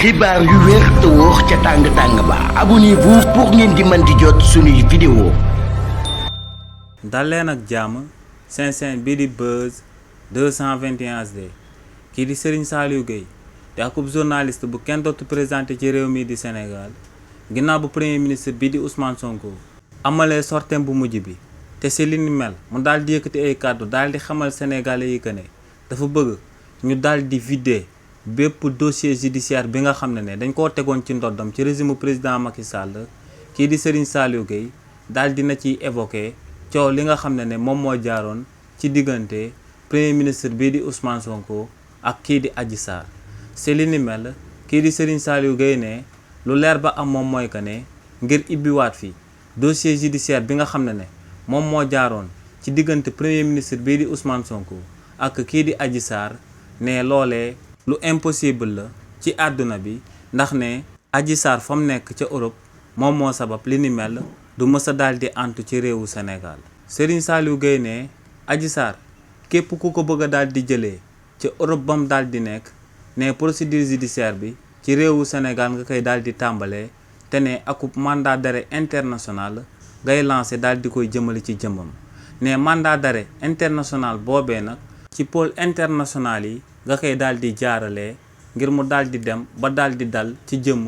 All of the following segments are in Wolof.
xibaar yu wér te wóor ca tàng ba abonnez-vous pour ngeen di mën di jot suñuy vidéo. dal leen ak jàmm seen bii di Buzz 221 HD kii di Serigne Saliou Gueye te akub journaliste bu kenn dootu présenté ci réew mi di Sénégal ginnaaw bu premier ministre bii di Ousmane Sonko amalee sortem bu mujj bi te si li ni mel mu daal di yëkkati ay kàddu daal di xamal sénégalais yi que ne dafa bëgg ñu daal di vider bépp dossier judiciaire bi nga xam ne dañ koo tegoon ci ndoddam ci régime président Macky Sall kii di Serigne Saliou Gueye daal dina ciy évoqué coow li nga xam ne moom moo jaaroon ci diggante premier ministre bii di Ousmane Sonko ak kii di Adji Sarr si li ni mel kii di Serigne Saliou Gueye ne lu leer ba am moom mooy que ne ngir ibbiwaat fi dossier judiciaire bi nga xam ne moom moo jaaroon ci diggante premier ministre bii di Ousmane Sonko ak kii di Adji Sarr ne loolee lu impossible la ci àdduna bi ndax ne Adji Sarr fa mu nekk ca Europe moom moo sabab li ni mel du mës a daal di antu ci réewu Sénégal Serigne Saliou Gueye ne Adji Sarr képp ku ko bëgg a daal di jëlee ca Europe ba mu daal di nekk ne procédure judiciaire bi ci réewu Sénégal nga koy daal di tàmbalee te ne akub mandat d'arrêt international ngay lancé daal di koy jëmale ci jëmmam ne mandat d'arrêt international boobee nag ci pôle international yi nga koy daal di jaaralee ngir mu daal di dem ba daal di dal ci jëmm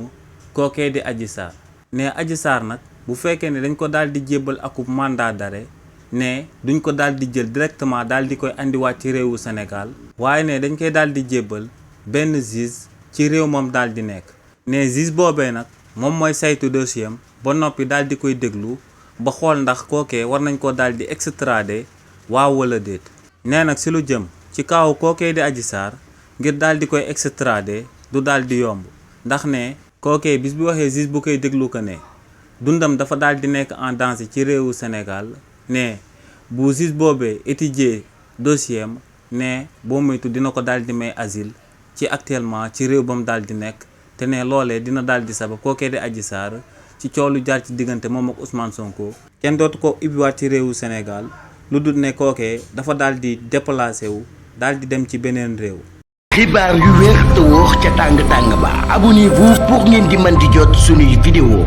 kookee di Adji Sarr ne Adji Sarr nag bu fekkee ne dañ ko daal di jébbal akub mandat d'arrêt ne duñ ko daal di jël directement daal di koy andiwaat ci réewu Sénégal waaye ne dañ koy daal di jébbal benn juge ci réew moom daal di nekk ne juge boobee nag moom mooy saytu dossier am ba noppi daal di koy déglu ba xool ndax kookee war nañ ko daal di extrader waaw wala déet nee nag si lu jëm ci kaaw kookee di Adji Sarr ngir daal di koy extrader du daal di yomb ndax ne kookee bis bu waxee juge bu koy déglu ko ne dundam dafa daal di nekk en danger ci réewu Sénégal ne bu juge boobee étudier dossier am ne boo moytu dina ko daal di may asile ci actuellement ci réew ba mu daal di nekk te ne loolee dina daal di sabab kookee di Adji Sarr ci coow lu jaar ci diggante moom ak Ousmane Sonko kenn dootu ko ubbiwaat ci réewu Sénégal lu dul ne kookee dafa daal di déplacé wu daal di dem ci beneen réew. xibaar yu wér te wóor ca tàng ba abonnez-vous pour ngeen di mën di jot suñuy vidéo.